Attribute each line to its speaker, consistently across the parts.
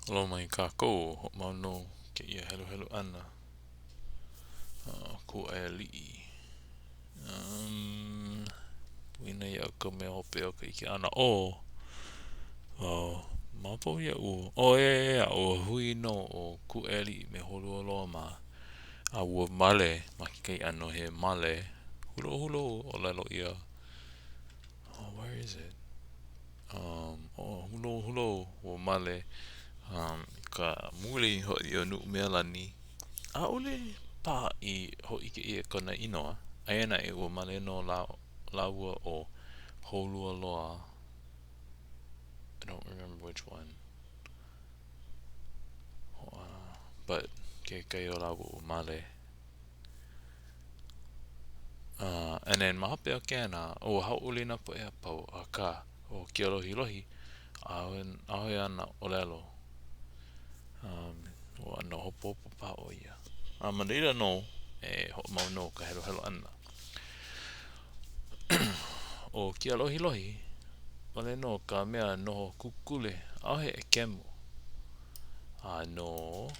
Speaker 1: Aloha mai kākou, hoʻomau nō kēia heluhelu ʻana. Uh, Kūʻai Aliʻi. Um, poina iaʻu ka mea hope o ka ʻike ʻana. Oh, uh, maopopo iaʻu. Oh, ʻeā, ua hui nō ʻo Kūʻai Aliʻi me Holualoa mā. A ua male ma kekahi ʻano he male hulohulou ʻōlelo ʻia. Oh, where is it? Um, oh, hulohulou ua male um, i ka muli hoʻi o Nuʻumealani. ʻAʻole paha i hōʻike ʻia kona inoa, aia naʻe ua male nō lā, lāua ʻo Holualoa. I don't remember which one. Uh, but kekahi o lāua ua male. Uh, and then ma hope o kēnā, ua hauʻoli nā poʻe a pau, akā, ʻo Kealohilōhi, ʻaʻohe, ʻaʻohe āna ʻōlelo. Um, ua ʻano hopohopo paha ʻo ia. A ma laila nō e hoʻomau nō ka heluhelu ʻana. ʻO Kealohilōhi wale nō ka mea noho kukule, ʻaʻohe ʻekemu. A no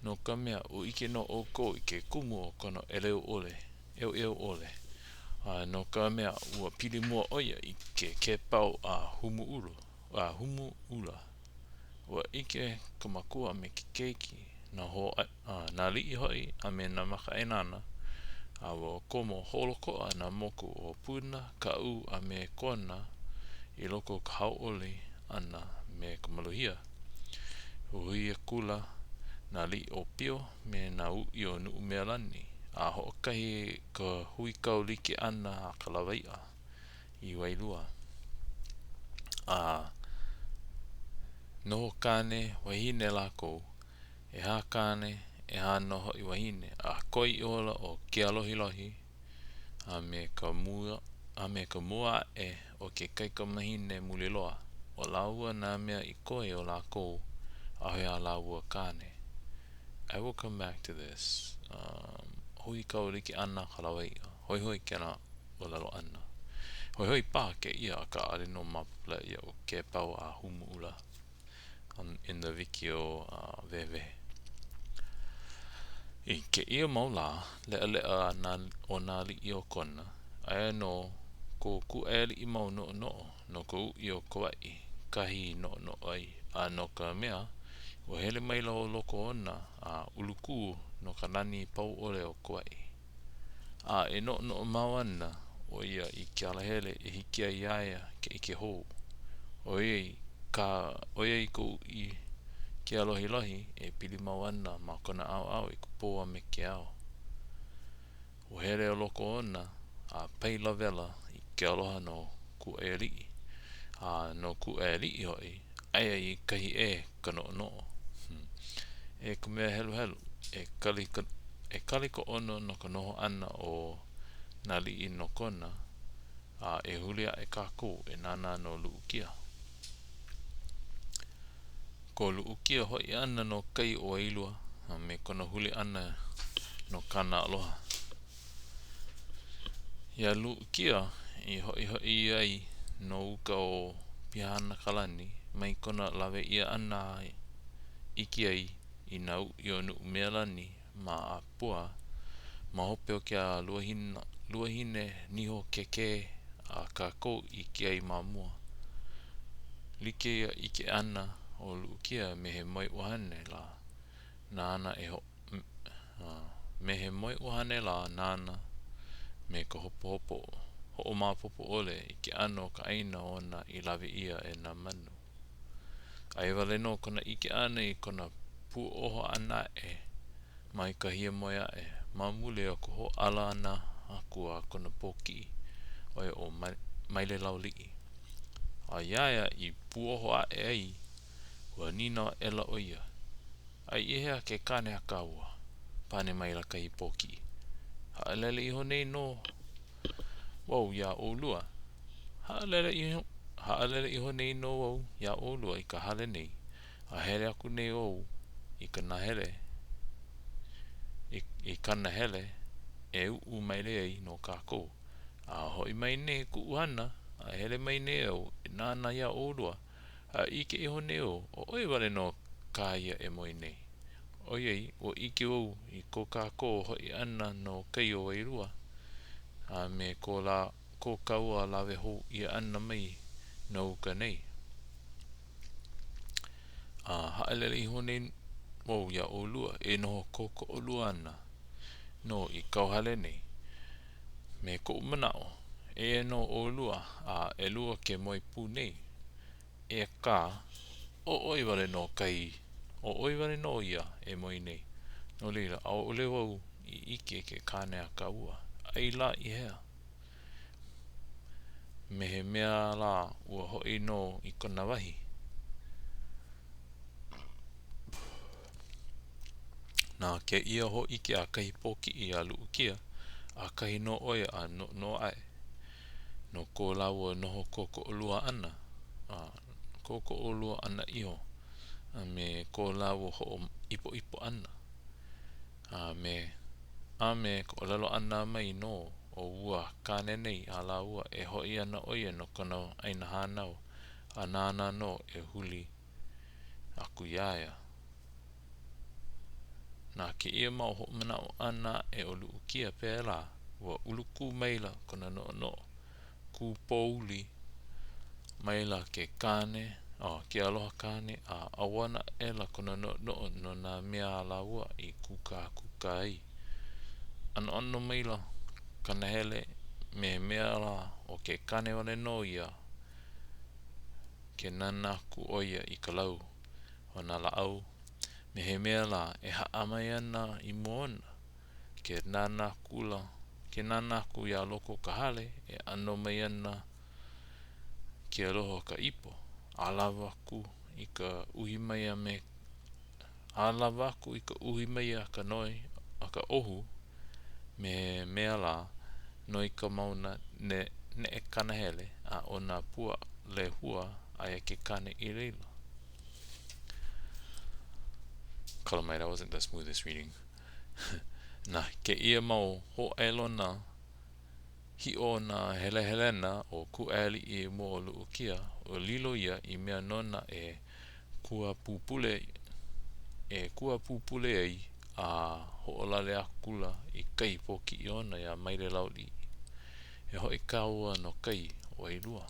Speaker 1: No ka mea, ua ʻike nō ʻoukou i ke kumu o kona ʻeleu ʻole, ʻeuʻeu ʻole, a no ka mea, ua pili mua ʻo ia i ke kēpau a Humuʻulu, a Humuʻula. Ua ʻike ka makua a me ke keiki, nā hoa, nā aliʻi hoʻi a me nā makaʻāinana, a ua komo holoʻokoʻa nā moku o Puna, Kaʻū, a me Kona i loko o ka hauʻoli ʻana me ka maluhia. Ua hui akula nā aliʻi ʻōpio me nā uʻi o Nuʻumealani, a hoʻokahi ka huikau like ʻana a ka lawaiʻa i Wailua. A noho kāne wahine lākou, ʻehā kāne, ʻehā nō hoʻi wahine, a koe ihola ʻo Kealohilōhi a me ka mua, a me ka mua aʻe o ke kaikamahine muli loa, ʻo lāua nā mea i koe o lākou, ʻaʻohe a lāua kāne. I will come back to this. Um, huikau like ʻana ka lawaiʻa. Hoihoi kēlā ʻōlelo ʻana. Hoihoi paha kēia, akā ʻaʻole nō maopopo leʻa iaʻu kēpau a Humuʻula. on, in the wikiō uh, wehewehe. I kēia mau lā, leʻaleʻa nā, o nā aliʻi o Kona, aia nō ko Kūʻaialiʻi mau noʻonoʻo no ka uʻi o Kauaʻi, kahi i noʻonoʻo ai, a no ka mea, ua hele maila ʻo loko ona a ulukū no ka nani pau ʻole o Kauaʻi. A e noʻonoʻo mau ana ʻo ia i ke alahele e hiki ai iā ia ke ʻike hou. ʻOiai ka ʻoiai ka uʻi Kealohilōhi e pili mau ana ma kona ʻaoʻao i ka pō a me ke ao. Ua hele ʻo loko ona a paila wela i ke aloha no Kūʻaialiʻi, a no Kūʻaialiʻi hoʻi, aia i kahi ʻē ka noʻonoʻo. Hmm. E ka mea heluhelu, e kali ka, e kali ka ʻono no ka noho ʻana o nā aliʻi no Kona, a e huli aʻe kākou e nānā no Luʻukia. Ko Luʻukia hoʻi ʻana no kai o Wailua a me kona huli ʻana no kāna aloha. Iā Luʻukia i hoʻihoʻi ai no uka o Pihanakalani mai kona lawe ʻia ʻana a ʻike ai i nā uʻi o Nuʻumealani mā a Pua ma hope o ke luahine niho kekē a kākou i ʻike ai ma mua. Like ia ʻike ʻana o Luʻukia me he moeʻuhane lā nāna e Me he moeʻuhane lā nāna me ka hopohopo hoʻomaopopo ʻole i ke ʻano o ka ʻāina ona i lawe ʻia e nā manu. Aia wale nō kona ʻike ʻana i kona puoho ʻana aʻe mai ka hiamoe aʻe ma muli o ka hōʻala ʻana aku a kona pōkiʻi, ʻo ia ʻo Mailelauliʻi. A iā ia i puoho aʻe ai, ua nīnau aʻela ʻo ia, A i hea ke kāne a kāua? Pane maila kahi pōkiʻi. Haʻalele iho nei nō wau iā ʻolua. Haʻalele iho, haʻalele iho nei nō wau iā ʻolua i ka hale nei, a hele aku nei wau i ka nahele, i, i ka nahele e uʻu maile ai no kākou. A hoʻi mai nei kuʻu hana, a hele mai nei au e nānā iā ʻolua. A ʻike iho nei wau, ʻo ʻoe wale nō kā ia e moe nei. ʻOiai, ua ʻike wau i ko kākou hoʻi ʻana no kai o Wailua, a me ko lā, ko kāua lawe hou ʻia ʻana mai no uka nei. A haʻalele iho nei wau iā ʻolua e noho kōkoʻolua ana nō i kauhale nei. Me koʻu manaʻo, eia nō ʻolua a ʻelua ke moe pū nei. Akā, ʻo ʻoe wale nō kai, ʻo ʻoe wale nō ia e moe nei. No laila, ʻaʻole wau i ʻike i ke kāne a kāua. Ai lā i hea? Me he mea lā ua hoʻi nō i kona wahi. Na kēia hōʻike a kahi pōkiʻi iā Luʻukia, ʻakahi nō ʻo ia a noʻonoʻo aʻe no ko lāua noho kōkoʻolua ʻana, a kōkoʻolua ʻana iho, a me ko lāua hoʻoipoʻipo ʻana, a me, a me ka ʻōlelo ʻana mai nō o ua kāne nei a lāua e hoʻi ana ʻo ia no kona ʻāina hānau, a nāna nō e huli aku iā ia. Na kēia mau hoʻomanaʻo ʻana aʻe o Luʻukia pēlā, ua ulukū maila kona noʻonoʻo, kūpouli maila ke kāne, oh, ke aloha kāne, a ʻauana aʻela kona noʻonoʻo no nā mea a lāua i kūkākūkā ai. ʻAnoʻano maila ka nahele me he mea lā ʻo ke kāne wale nō ia ke nānā aku ʻo ia i ka lau o nā lāʻau me he mea lā e haʻa mai ana i mua ona. Ke nānā akula, ke nānā aku iā loko o ka hale, e ʻano mai ana ke aloha o ka ipo. ʻAlawa aku i ka uhi mai a me ʻAlawa aku i ka uhi mai a ka noe a ka ʻohu me he mea lā noi ka mauna ne, neʻe ka nahele a ʻo nā pua lehua aia ke kāne i laila. Kala mai, that wasn't the smoothest reading. Na kēia mau hōʻailona hiʻo o nā helehelena o Kūʻaiāliʻi i mua o Luʻukia, ua lilo ia i mea nona e kuapupule e kuapupule ai a hoʻolale akula i kahi pōkiʻi ona iā Mailelauliʻi. E hoʻi kāua no kai o Wailua.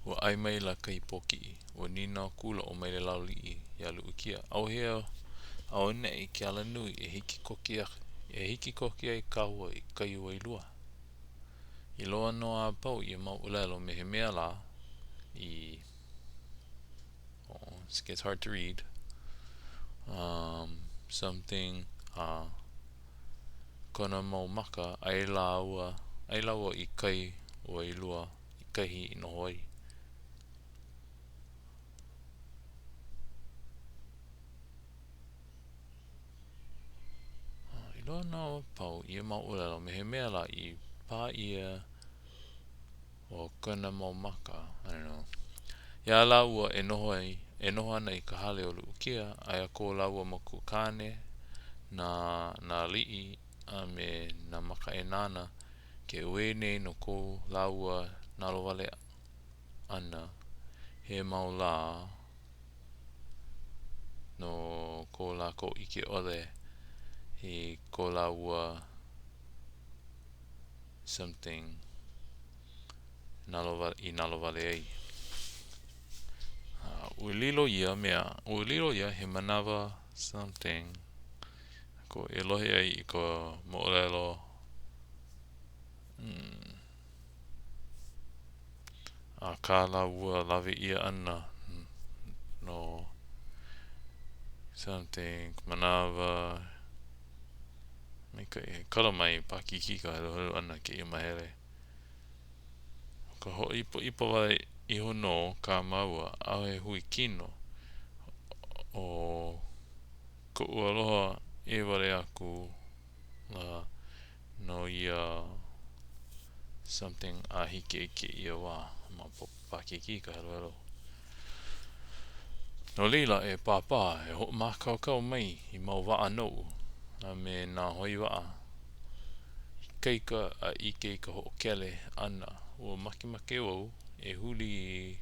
Speaker 1: Ua ʻae maila kahi pōkiʻi. Ua nīnau akula ʻo Mailelauliʻi iā Luʻukia, ʻAuhea auaneʻi ke alanui e hiki koke e hiki koke ai kāua i kai o Wailua? I loa nō a pau ia mau ʻōlelo me he mea lā i oh, it gets hard to read. Um, something uh, kona mau maka, ʻai lāua, ʻai lāua i kai o Wailua i kahi i noho ai. I loa nō a pau ia mau ʻōlelo me he mea lā i pā ʻia o kona mau maka, I don't know. Iā lāua e noho ai, e noho ana i ka hale o Luʻukia, aia ko lāua makua kāne, nā, nā aliʻi a me nā makaʻāinana ke uē nei no ko lāua nalowale ʻana he mau lā no ko lākou ʻike ʻole i ko lāua something nalowale, i nalowale ai. Uh, ua lilo ia mea, ua lilo ia he manawa something ko e lohe ai i ka moʻolelo hmm, a kā lāua lawe ʻia ʻana no something manawa Maikaʻi. Kala mai, paʻakikī ka heluhelu ʻana i kēia māhele. ʻO ka hoʻoipoʻipo wale iho nō kā māua, ʻaʻohe hui kino. ʻO koʻu aloha ʻē wale aku la no ia something a hiki i kēia wā. Maopopo paʻakikī ka heluhelu. No laila, e Pāpā, e hoʻomākaukau mai i mau waʻa noʻu, a me nā hoi waʻa. ikaika a ʻike i ka hoʻokele ʻana. Ua makemake wau e huli i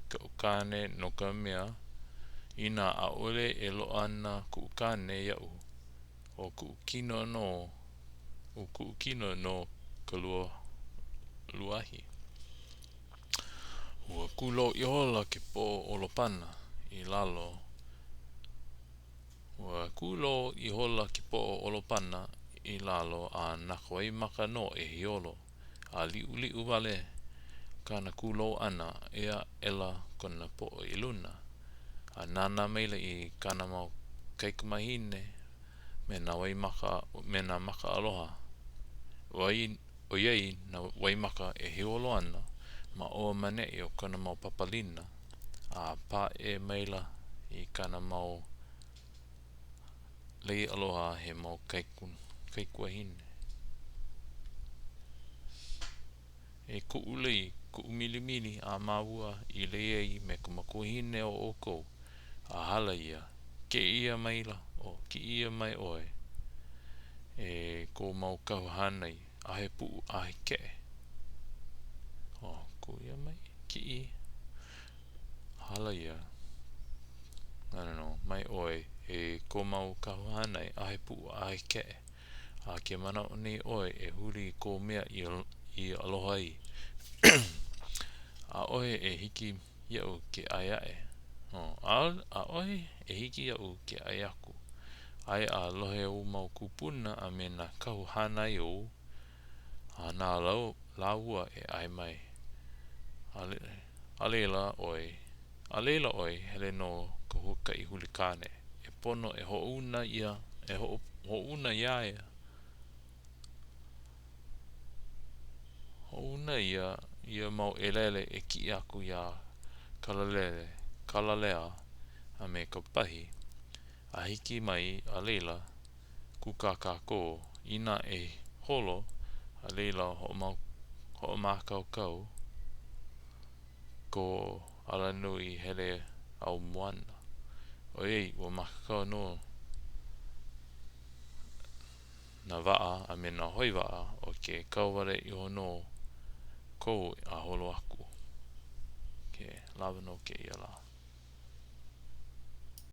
Speaker 1: kaʻu kāne no ka mea, inā ʻaʻole e loaʻa ana kuʻu kāne iaʻu, ʻo kuʻu kino nō, ʻo kuʻu kino nō ka lua, luahi. Ua kūlou ihola ke poʻo ʻolopana i lalo. Ua kūlou ihola ke poʻo ʻolopana i lalo a na ka waimaka nō e hiolo. A liʻuliʻu wale kāna kūlou ʻana, ea aʻela kona poʻo i luna, a nānā maila i kāna mau kaikamāhine me nā waimaka, me nā maka aloha, ʻoiai nā waimaka e hiolo ana ma ʻō a ma ʻaneʻi o kona mau papālina, a paʻē maila i kāna mau lei aloha he mau kaikuahine. E kuʻu lei, kuʻu milimili a māua i lei ai me ka makuahine o ʻoukou, a hala ia, kiʻi ʻia maila, oh, kiʻi ʻia mai ʻoe e kou mau kahu hānai, ʻaʻohe puʻu, ʻaʻohe keʻe. Oh, kū ʻia mai, kiʻi, hala ia, I don't know, mai ʻoe e kou mau kahu hānai, ʻaʻohe puʻu, ʻaʻohe keʻe. A ke manaʻo nei ʻoe e huli i kou mea i aloha ai, ʻaʻohe e hiki iaʻu ke ʻae aʻe. ʻAʻohe e hiki iaʻu ke ʻae aku. Aia a lohe ou mau kūpuna a me nā kahu hānai ou, a na lāua e ʻae mai. A laila ʻoe, a laila ʻoe hele no ka huakaʻi huli kāne. E pono e hoʻouna ia, e hoʻouna iā ia. Hoʻouna ia ia mau ʻelele e kiʻi aku iā Kalalele, Kalalea a me Kapahi, a hiki mai a laila, kūkā kākou, inā e holo, a laila hoʻomākaukau kou alanui hele au moana. ʻOiai ua mākaukau nō nā waʻa a me nā hoi waʻa ʻo ke kau wale iho nō kou a holo aku. Okay, lawa nō kēia lā.